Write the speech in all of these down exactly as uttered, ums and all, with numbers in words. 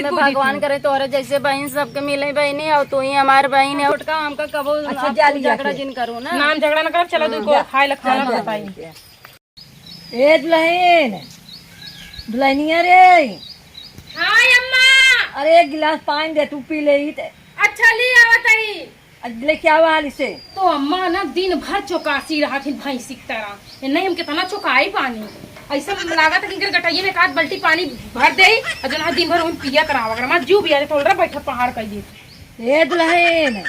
भगवान करे तोहरे जैसे बहिन सबके मिले बहिनी, और तू ही हमार बहिन है। छोटका हमका कबो अच्छा, आप जा लिया झगड़ा के। जिन करो ना। नाम झगड़ा ना करब, चलो हाँ, तू को जा। खाए ला खाना हाँ, जा बताई। लिया के। ए दुल्हन, दुल्हनिया रे। हाँ अम्मा। अरे एक गिलास पानी दे, तू पी ले ही ते। अच्छा ली आवत ही। आज लेके आवा हाली से। तो अम्मा ना दिन भर चौकासी रहत ही भैंसी की तरह। ए, नहीं हम कितना चौकाई पानी। ऐसा लागत है कि इनकर गटैया में एक आध बाल्टी पानी भर दे और जो ना दिन भर हम पियत रहा। अगर हमार जीव भी आ जाए तो उलरा बैठा पहाड़ कर दे। ए दुल्हन,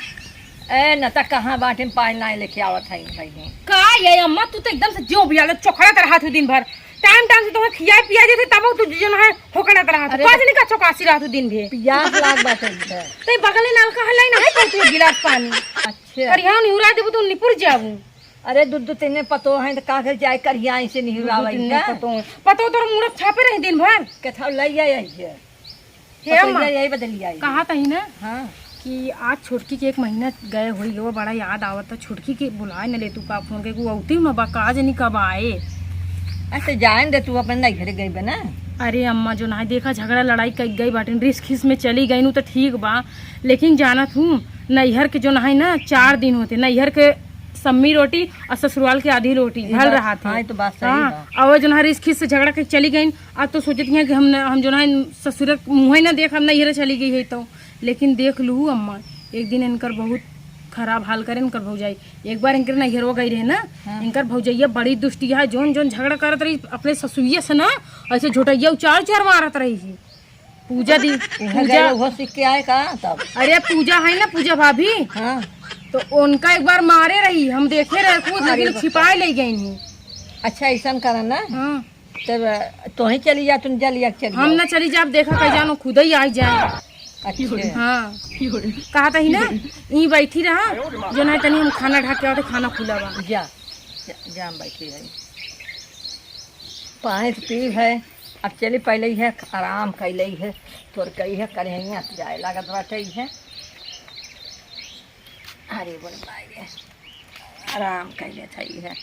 ए न त कहाँ बाटे में पानी लाए लेके आवत है भाई। का ये अम्मा, तू तो एकदम से जीव भी आ गया, चोखड़ा तरह हाथ दिन भर। टाइम टाइम से तोहे खिया पिया देते तब तू जो ना है होकड़ा तरह हाथ। अरे पाँच नहीं का चौकासी रहत दिन भर। पियास लाग बाटे इधर। ते बगले नलका है, लाइन है तो तू गिलास पानी। अच्छा। करिया निहुरा देबू तो निपुर जाबू। अरे दू दू तीन पतो हैं तो का घर जाए करिया ऐसे निहुरावा दू दू तीन इनका। पतो हैं। पतो तोर मुड़क छापे रही दिन भर। कथा लइया आई है। हे पतो अम्मा, यही बदली आई। कहा तही ना हाँ। कि आज छोटकी के एक महीना गए होई, वो बड़ा याद आवत था। छोटकी के बुलाए न ले तू का फोन के, वो औती न बा का जनी कब आए। अच्छा जान दे, तू अपने नैहर गई बा ना। अरे अम्मा जो ना देखा झगड़ा लड़ाई कर गई बाटिन, रिस खिस में चली गई नु तो ठीक बा, लेकिन जानत हूँ नैहर के जो ना है ना चार दिन होते, नैहर के सम्मी रोटी और ससुराल के आधी रोटी ये भल बात, रहा थे। हाँ, ये तो बात सही हाँ, बा। और जो ना रिस खिस से झगड़ा के चली गई, आज तो सोचत हियाँ कि हम न, हम जो ना ससुर मुँह ही ना देख, हम नैहर चली गई है तो। लेकिन देख लू अम्मा, एक दिन इनकर बहुत खराब हाल करे इनकर भौजाई। एक बार इनकर नैहरवा गई रहे ना, हाँ। इनकर भौजैया बड़ी दुष्टी है, जोन जोन झगड़ा करत रही अपने ससुइया से ना, ऐसे झोटैया उचार उचार मारत रही है। पूजा दी, उहे पूजा। गए, उहो सीख के आए का तब? अरे पूजा है ना, पूजा भाभी। हाँ। तो उनका एक बार मारे रही, हम देखे रहे खुद, अरे लेकिन बाप रे। छिपाए ले गई नहीं। अच्छा ऐसा करा ना। हाँ। तब तोही चली जा, तुम जल या चली हम जाओ। ना चली जाब, देखा कह जानो खुद ही आई जाए। अच्छा। हाँ। कहा तही ना, ई बैठी रहा, जो ना तनी हम खाना ढाक के आवते, खाना खुला बा। जा, जा, जा हम बैठी रही। पानी तो पी है, अब चली पहले ही है, आराम कैले ही है, तोर कही है, करेहिया जाए लागत बाटे ही है। अरे बोल माई रे, आराम कैले थई है,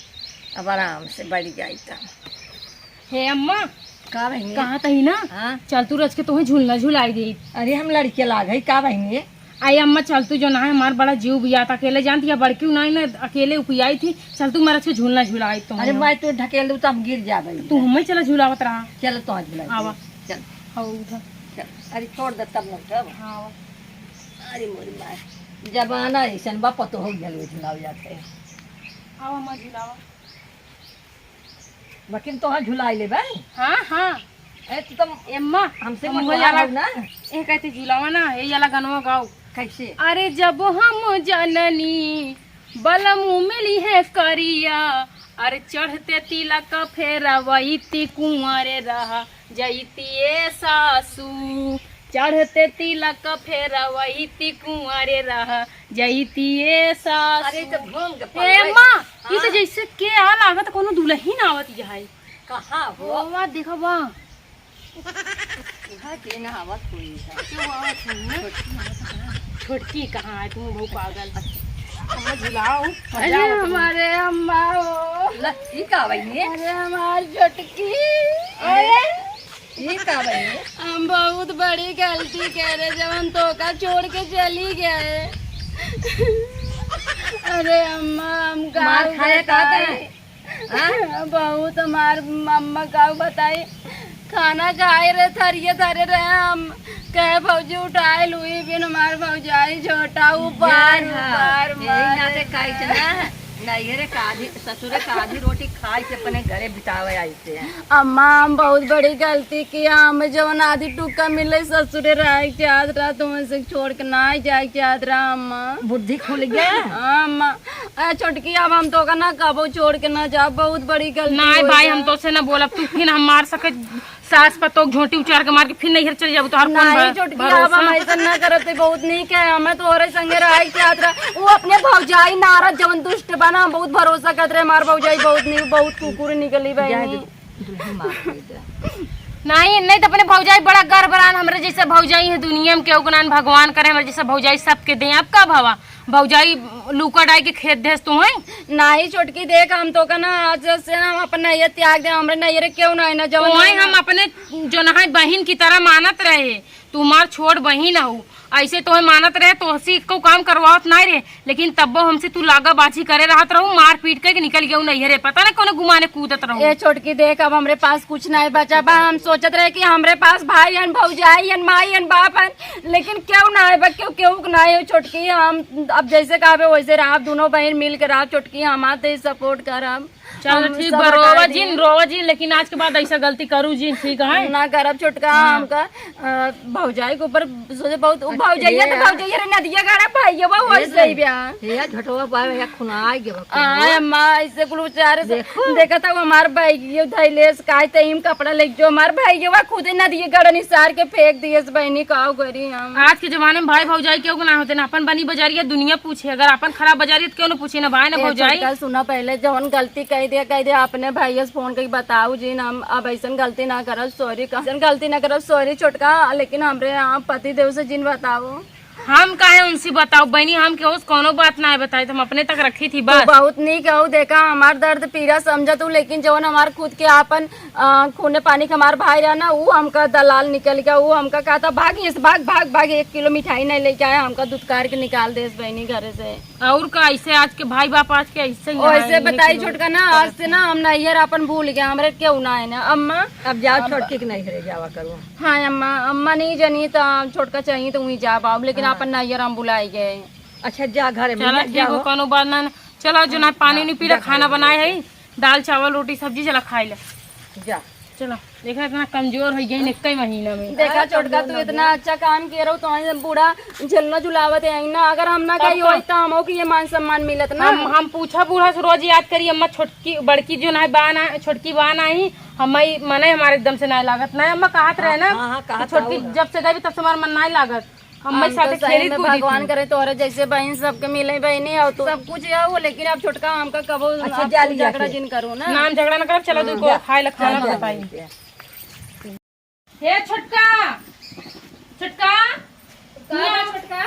अब आराम से बैठ जाई त। हे अम्मा, का बहिनी? कहा तही ना? हाँ? चल तू रच के तोहे झूलना झुलाई दे। अरे हम लड़के लाग है का बहिनी? आई अम्मा चल तू, जो ना है हमार बड़ा जीव बियात, अकेले जानती है बड़की ना, ना अकेले उपियाई थी, चल तू मरच के झूलना झुलाई तो। अरे मैं तो ढकेल दूँ तो हम गिर जाबे। तू हमें चला झुलावत रहा। चल तो झुलाई आवा। चल। हाँ, उठा। चल। अरे छोड़ दे तब न उठब। हाँ, आवा। अरे मोरी माय, जमाना ऐसन बा, पतोह झलवे झुलाव जात है। आवा, अम्मा, झुलावा। बकिन तोहार झुलाई लेबे। हाँ, हाँ। ए, तू तो एम्मा, हमसे हम मुँह मुँह वाला हो ना। ए, कहते झुलावा ना, ए, ये वाला गनवा गाओ। कैसे? अरे, जब हम जननी बलमू मिली है करिया, अरे चढ़ते तिलक फेरवैती कुंवर रह जैती ए सासू, चढ़ते तिलक फेरवैती कुंवर रह जैती ए सासू। अरे, तो घूम के ए पकड़े। माँ, ई तो हाँ। जैसे के आ लागत कोनो दुल्हन आवत है। कहाँ हो? ओ, वा देखा बा। यहाँ के ना आवत होई है। क्यों आवत है ना? छोटकी आवत है ना? छोटकी कहाँ है? तुम बहुत पागल। अम्मा झुलाओ, अरे मजा आवत है। हमारे अम्मा हो। ल, ई का बहिनी? अरे हमार छोटकी। अरे, अरे। ई का बहिनी? हम बहुत बड़ी गलती करे जवन तोका छोड़ के चली गए। अरे अम्मा, हम का मार खाए का बताई? हाँ? बहुत हमार अम्मा का बताई, खाना खाए रहे, थरिये धरे रहे, हम कहे भौजी उठाए लुई बिन हमार भौजाई छोटा ऊपर, जय हो। ऊपर यही मारे नाते काहे से रहे। ना, नैहरे का आधी, ससुरे का आधी रोटी खाए के अपने घरे बितावे आई थे। अम्मा, हम बहुत बड़ी गलती किया, हमें जवन आधी टुक्का मिले ससुरे रहे के चाहत रहा, तो उनसे छोड़ के ना जाए के चाहत रहा अम्मा। बुद्धि खुल गया। हाँ अम्मा। ए, छोटकी, अब हम तोका ना कबो छोड़ के ना जाब, बहुत बड़ी गलती नाहीं हो भाई, गया। हम तोसे ना बोलब, तू फिर हम मार सके, सास पतोह झोंटी उचार के मार के फिर नैहर चल जाबू, तोहार कौन नाहीं भा-, छोटकी, भरोसा? अब हम ऐसा ना करत, बहुत नीक है, हमें तोहरे संगे रहे के चाहत रहा। वो अपने भौजाई नारद जवन दुष्ट बना, हम बहुत भरोसा करत रहे, हमार भौजाई बहुत नी-, बहुत कुकुर निकली जाए बहनी। दे, दुल्हन मार दे दे। नाहीं, नाहीं तो अपने भौजाई बड़ा गर्व रहन, हमरे जैसे भौजाई है दुनिया में केहू के नाहीं, भगवान करे हमरे जैसे भौजाई सबके दे। अब का भवा? भौजाई लूका डाई के खेत देस तू है? नाहीं छोटकी, देख हम तोका ना आज से ना हम अपन नैहर त्याग दे, हमरे नैहर केहू नाहीं ना जवन तू है ना। हम अपने जो ना है बहिन की तरह मानत रहे, तू हमार छोट बहिन हऊ, ऐसे तोहे मानत रहे, तोहसे एको काम करवावत नाहीं रहे, लेकिन तब्बो हमसे तू लागा बाजी करे रहत रहू, मार पीट के निकल गयू नैहरे, पता न कौने गुमाने कूदत रहू। ए छोटकी, देख, अब हमरे पास कुछ नाहीं बचा बा। हम सोचत रहे कि हमरे पास भाई हन, भौजाई हन, माई हन, बाप हन, लेकिन केहू नाहीं बा, केहू, केहू के नाहीं हो छोटकी। हम अब जैसे कहबे वैसे रहब, दुनो बहिन मिल के रहब छोटकी, हमार तो सपोर्ट करब। चल हम ठीक सब बा, हटा रोवा दिए। जिन, रोवा जिन, लेकिन आज के बाद ऐसा गलती करू जिन, ठीक है? ना करब छोटका, हाँ। हमका, अ, भौजाई के ऊपर सोचे बहुत, उ अच्छा, भौजाइया ये तो यार। भौजाइया रे, नदिया गाड़ा भाइया बा, ये वैसे ही तो, ब्याह। ये झटवा बा, या खुनाई गे बा, आय अम्मा, ऐसे कुल बेचारे से देखो। देखत हऊ, हमार भाई ये धैलेस, काय ते इम कपड़ा लेके जो हमार भाई ये बा, खुदे नदिया गाड़ा निसार के फेंक दिए से बहनी, काव करी हम। आज के जमाने में भाई भौजाई केहू के ना होते ना, अपन बनी बजारिया दुनिया पूछे, अगर अपन खराब बजारिया तो केहू ना पूछे, ना भाई ना ए, भौजाई। छोटका, सुना, पहले जवन गलती कह दिया, कह दिया, अपने भैया से फोन करके बताऊ जिन, हम अब ऐसन गलती ना करब, सॉरी। का ऐसन गलती ना करब, सॉरी छोटका, लेकिन हमरे यहाँ पति देव से जिन बताओ। हम काहे उनसे बताओ बहनी, हम केहू से कौनो बात ना बताई, तो हम अपने तक रखी थी तू बस। बहुत नीक हऊ, देखा हमार दर्द पीड़ा समझत हऊ, लेकिन जवन हमार खुद के आपन, अ, खूने पानी के हमार भाई रहा ना, ऊ हमका दलाल निकल गया, ऊ हमका कहता, "भाग यहाँ से, भाग, भाग, भाग, एक किलो मिठाई नहीं लेके आया," हमका दुत्कार के निकाल देस बहनी घरे से। और का, ऐसे आज के भाई बाप आज के ऐसे ही हैं, वैसे ये बताई तो छोटका ना, आज से ना हम नैहर अपन भूल गए, हमरे केहू ना है ना। अम्मा, अब जाओ, अब छोटकी के नैहरे जावा करो। हाँ अम्मा, अम्मा नहीं जनी तो छोटका चाहिए तो वहीं जा बाबू, लेकिन हाँ। अपन नैहर हम भुलाई गए। अच्छा, जा घरे में चला, जा, ठीक हो, जाओ। कौनो बात ना, ना। चला, जो ना हाँ, पानी हाँ, नहीं पी रहा, जा खाना घरे में बनाए जा। है, दाल, चावल, रोटी, सब्जी, चला खाई ले। जा। चला, देखा इतना कमजोर हो गई इक्कीस महीना में। देखा हाँ, छोटका, कमजोर तू ना इतना हो। अच्छा काम किए रहो, तो बूढ़ा झेलना झुलावत है ना। अगर हम ना तब कही का? होई तो हमहू के ये मान सम्मान मिलत ना। हम, हम पूछा बूढ़ा से रोज याद करी, अम्मा छोटकी, बड़की जो ना बा ना, छोटकी बा ना ही, हम मने हमारे एकदम से ना लागत ना। अम्मा कहत रहे ना हाँ, हाँ, कि कहत छोटकी रहू। जब से गई तब से हमार मन ना लागत। अम्मा हम साथे तो सही खेली में कूदी भगवान थी। करे तोहरे जैसे बहन सबके मिले बहनी हो तो सब कुछ है वो, लेकिन अब छोटका हमका कबो अच्छा, आप जा लिया झगड़ा के। जिन करो ना। नाम झगड़ा ना करब, चलो हाँ, तू को जा। खाए ला खाना जा, बताई। जा। हे छोटका, छोटका, का बा छोटका?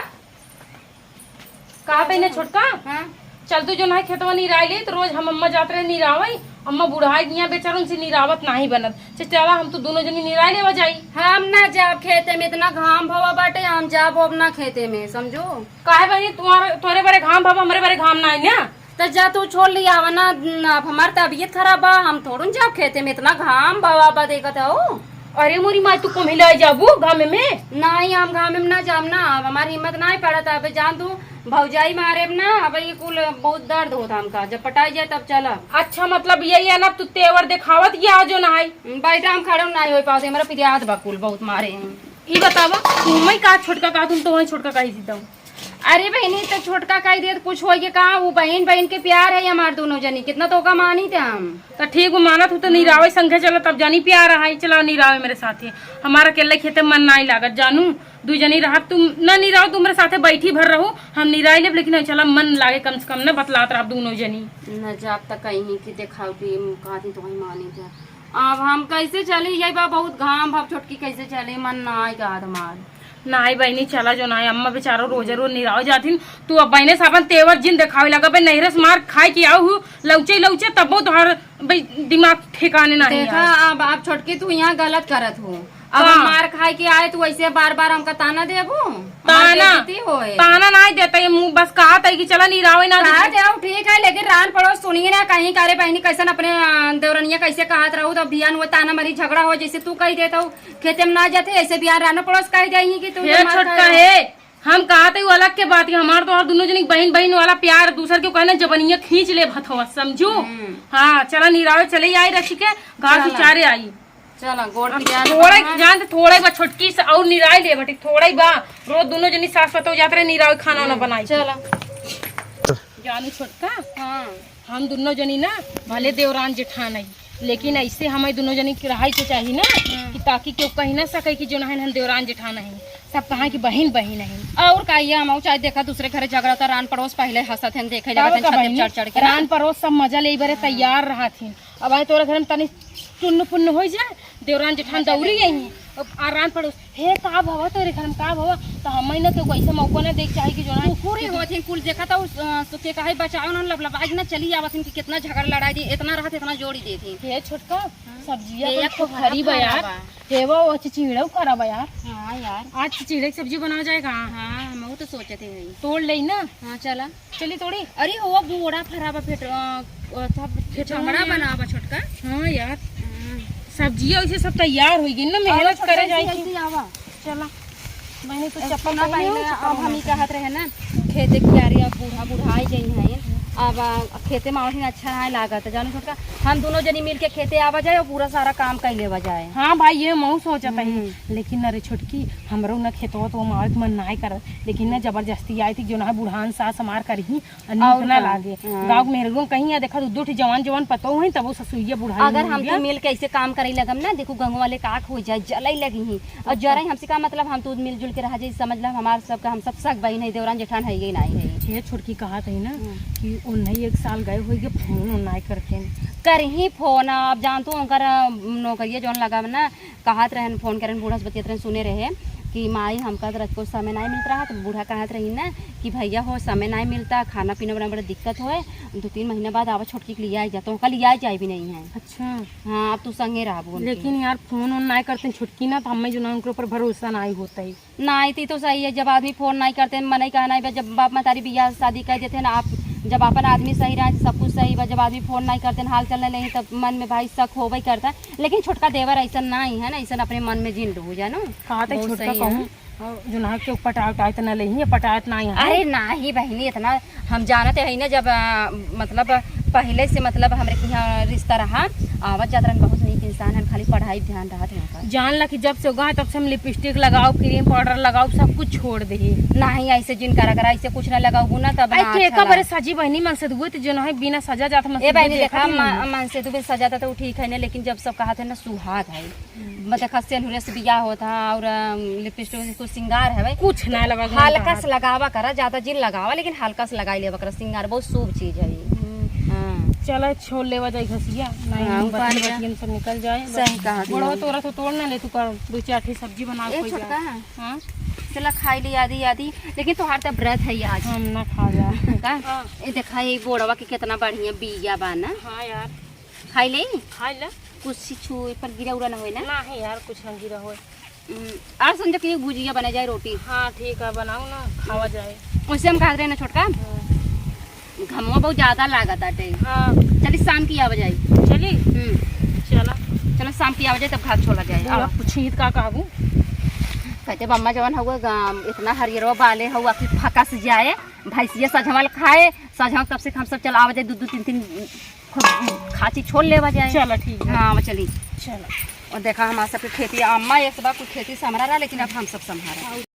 का बहिने छोटका? हाँ। चल तू जो ना खेतवा निराई ले, तो रोज हम अम्मा जात रहे निरावई, अम्मा बुढ़ाई गई बेचारा, उनसे निरावत नाही बनत। चल चला हम तू दोनों जनी निराई लेवा जाई। हम ना जाब खेते में, इतना घाम भवा बाटे, हम जाब अब ना खेते में, समझो। काहे बहिनी, तुम्हारे, तोरे बरे घाम भवा, हमरे बरे घाम नाही ना। त जा तू छोड़ लिया आवा ना, न, अब हमार तबीयत खराब बा, हम थोड़न जाब खेते में, इतना घाम बा, बा देखत हो। अरे मोरी माई, तू कुम्हिलाई जाबू घामे में? नहीं, हम घामे में ना जाब ना, अब हमार हिम्मत नहीं पड़त। अब जान तू भौजाई मारे में ना, अब ये कुल बहुत दर्द होता हमका, जब पटाई जाए तब चला। अच्छा, मतलब यही है ना, तू तेवर दिखावत या जो ना है। बैठा, हम खड़े नहीं हो पाते, हमारा पिरियात बा कुल बहुत मारे हैं। ई बतावा, तू मैं का छोटका कहा, तुम तो वही छोटका कही थी तब। अरे बहिनी, त छोटका कही दे त कुछ होइए का? उ बहिन, बहिन के प्यार है हमार दोनों जनी, कितना तो ओका मानी थे हम। त ठीक बा, मानत हूँ त निरावे संगे चला, तब जानी प्यार है, चला निरावे मेरे साथे। हमारा अकेले खेते मन नाई लागत जानू, दू जनी रहब, तुम ना निराव, तुम मेरे साथे बैठी भर रहो, हम निराई लेब, लेकिन चला मन लागे कम से कम ना बतलात रहब दोनों जनी। न जाब त कहीं कि देखाव कि कहा थी तो वही मानी थे। अब हम कैसे चली, ये बा बहुत घाम, अब छोटकी कैसे चली, मन नाई कहत हमार। नाई बहिनी, चला जो नाई, अम्मा बेचारो रोजे रोज निराव जाथिन। तू अब बहिने से अपन तेवर जिन देखावे लगा, बे नैहरे से मार खाए के आऊ हूँ, लौचे लौचे तब्बो तोहार बे दिमाग ठिकाने नहीं देखा, आए। अब, अब छोटकी तू यहाँ गलत करत हो। अब का? हम मार खाए के आए, तू ऐसे बार बार हमका ताना देबू? हमार ताना? बेइज्जती होए। ताना नाई देता, ये मुँह बस कहत है कि चला निरावे ना कहा दे। जाओ, ठीक है, लेकिन रान पड़ोस सुनिए ना कहीं, करे बहिनी कैसन अपने, अ, देवरनिया कैसे कहत रहू, तब बियान वो ताना मारी झगड़ा हो, जैसे तू कही देत हो, खेते में ना जाते, ऐसे बियान रानो पड़ोस कह जाइए कि तू हे ये मार छोटका खाए। हे, हम कहत है वो अलग के बात है, हमार तो और दोनों जनी बहिन बहिन वाला प्यार, दूसर के कहना जबनिया खींच ले भथवा, समझू? हम्म। हाँ, चला निरावे चले आई रची के, घास चला। उचारे आई। चला, गोड़ अब पिराए थोड़ा बा। जान दे, थोड़ा ही बा छोटकी से और निराई ले बटी, थोड़ा ही बा। रोज दोनों जनी सास पतोह जात रहे निरावे खाना वाना हम्म, बनाई। चला। जानू छोटका, हाँ। हम दुनो जनी ना भले देवरान जेठान हई, लेकिन ऐसे हमें दुनो जनी के रहाई के चाही ना, हम्म। कि ताकि केहू कही ना सके कि जो ना हम देवरान जेठान हई, सब कहा कि बहिन बहिन हई। और का, ये हम चाहे देखा दूसरे घरे झगड़ा होता, रान पड़ोस पहले हंसत हैं, देखे तब लगत हैं का छत पे बहिनी, चढ़ चढ़ के ना। रान पड़ोस सब मजा ले बरे हाँ। तैयार रहत हैं। अब आए तोरे घर में तनी टुन्न पुन्न हो जाए, देवरान जेठान दौरी यही। अब आ रान पड़ोस, "हे, का भवा तोरे घर में, का भवा?" तो हम ही ना केहू ऐसे मौका ना देख चाहे कि जो ना कुकुर ही होत हैं कुल, देखा तो उस, अ, सो के कहे बचाओ ना, लबलबाई ना चली आवत हैं कि कितना झगड़ा लड़ाई दी, इतना रहत, इतना जोड़ी देत हैं। हे छोटका, हाँ। सब्जिया हे, कुल एक तो तो खरी खराब बा यार। बा। हे वो, वो चिचिड़ो खराब बा यार। हाँ। हाँ यार। आज खिचड़ी की सब्जी बनावा जाए का? हाँ, हम तो सोचत ही। तोड़ लेई ना। हाँ, चला। चली तोड़ी। अरे, वो बोड़ा फरा बा फेट-, अ, अ, था फेटौना फेटौना। बनावा छोटका। हाँ यार। हाँ। सब्जिया वैसे सब तैयार होइ गई ना, आवा मेहनत छोटका, करे ऐसे, जाए की। ऐसे आवा। चला। मैंने तो अब चप्पल सुना पहनी पहले, है, अब चप्पल हम ही उतार। कहत रहे ना, खेते कियारी अब बूढ़ा बूढ़ा आई गई हैं। अब, आ, खेते में आवत ही अच्छा नाहीं लागत है। जानो छोटका, हम दोनों जनी मिल के खेते आवा जाए और पूरा सारा काम कर लेवा जाए। हाँ भाई, ये महू सोचत ही। हम्म। लेकिन अरे छोटकी, हमरो ना खेतवा तो हम आवत मन नाहीं करत, लेकिन ना जबरदस्ती आई थी, जो ना बुढ़ान सास हमार करही, और नीक और ना का? लागे। हाँ। गाँव के मेहरुओं कहीं या देखा, दू, दू ठे जवान, जवान पतोह हैं, तब वो ससुइया बुढ़ाई अगर हम बुढ़िया। तो मिल के ऐसे काम करे लगम ना, देखो, गंगवा वाले का हो जाए, जलाई लगी ही। और जरा ही हमसे का मतलब, हम तो मिलजुल के रह जाई, समझ ला, हमार सबका, हम सब सग बहिन है, देवरान जेठान है, ये नाहीं है। ये छोटकी कहत ही ना हम्म। कि उन्हें एक साल गए होइगे, फोन उन नाहीं करते हैं। करही फोन, अब जान तू, उनकर, अ, नौकरिया जौन लगा ना, कहत रहन, फोन करन, बूढ़ा से बतियत रहन, सुने रहे कि माई, हमका तो रजको समय नाहीं मिलत रहा, तो बूढ़ा कहत रही ना कि भैया हो, समय नाहीं मिलता, खाना पीना बड़ा, बड़ा दिक्कत होए, दो तीन महीना बाद आवा, छोटकी के लियाई जा, तो उनका लियाई जाए भी नहीं है। अच्छा। हाँ, अब तू संगे रहबू उनके। लेकिन यार, फोन उन नाहीं करते छोटकी ना, तो हमें जो ना उनके ऊपर भरोसा नाहीं होता है। नाहीं, ती तो सही है, जब आदमी फोन नाहीं करते, मनई कहा नाहीं बा, जब बाप महतारी बियाह शादी कर देते हैं ना, आप जब अपन आदमी सही रहे, सब कुछ सही बा, जब आदमी फोन नाहीं करते, हाल चाल नहीं लेही, तब मन में भाई शक होबे करता है। लेकिन छोटका देवर ऐसा नाहीं है ना, ऐसा अपने मन में जिन रहू जानो। कहा था बहुत छोटका सही है। कहूँ, और जो ना के पटावत आयत ना लेही, पटावत नाहीं है। अरे नाहीं बहिनी, इतना हम जानते हैं ना, जब, आ, मतलब पहले से, मतलब हमरे के यहाँ रिश्ता रहा, आवत जात रहन, बहुत नीक इंसान है, खाली पढ़ाई पे ध्यान रहत है ओकर। जान ला कि जब से उगा है, तब से हम लिपस्टिक लगाओ, क्रीम पाउडर लगाओ, सब कुछ छोड़ दे। नाहीं, ऐसे जिन करा करा, ऐसे कुछ ना लगाओ ना, तब आई ना के अच्छा का बरे ला। सजी बहिनी मन से दुए तो जो ना है, बिना सजा जात मन ए से बहिनी, दुए देखा, देखत ही मा-, नहीं। मन से दुए सजा था तो ठीक है ना, लेकिन जब सब कहत है ना, सुहाग है। हम्म। मतलब, देखा, सेनुरे से बियाह होत है और, अम, लिपस्टिक, कुछ सिंगार है भाई। कुछ ना लगा, हल्का से लगावा करा, ज्यादा जिन लगावा, लेकिन हल्का से लगाई लेवा करा। सिंगार बहुत शुभ चीज है। हम्म। हाँ। चला, छोड़ लेवा जाई घसिया, नहीं, हाँ, बतियन, बतियन सब निकल जाए। सही कहा बुढ़वा। तोरा तो तोड़ ना ले, तू कर दो चार ठे सब्जी बना ए, के छोटका। हाँ। चला, खाई ली आधी आधी, लेकिन तोहार तो व्रत है आज। हम ना खा जा। का? हाँ। ए, देखा, ये बोड़वा के कितना बढ़िया बिया बा ना। हाँ यार। खाई ले? खाई ले। कुछ छुए पर गिरा उरा ना होए ना? नाहीं यार, कुछ ना गिरा होए। हम्म, और संजय के लिए भुजिया बना जाए, रोटी। हाँ, ठीक है, बनाओ ना, खावा जाए। वैसे हम कहत रहे ना छोटका, हम्म। घमवा बहुत ज्यादा लागत आटे। हाँ। चली शाम की आवा जाए। चली? हम्म। चला। चलो शाम की आवा जाए, तब घास छोला जाए। पूरा आवा। पूछी का कहबू? कहते बम्मा जवन हुआ गा-, इतना हरियरवा बाले हुआ कि फकस जाए, भैंसिया सझवल खाए, सझवल तब से हम सब चल आवा जाए, दू दू तीन तीन खूब खाची छोल लेवा जाए। चलो, ठीक है। हाँ, अब चली। चलो। और देखा, हमार सबके खेती, अम्मा एक बार कुछ खेती से हमरा रहा, लेकिन अब हम सब संभारा।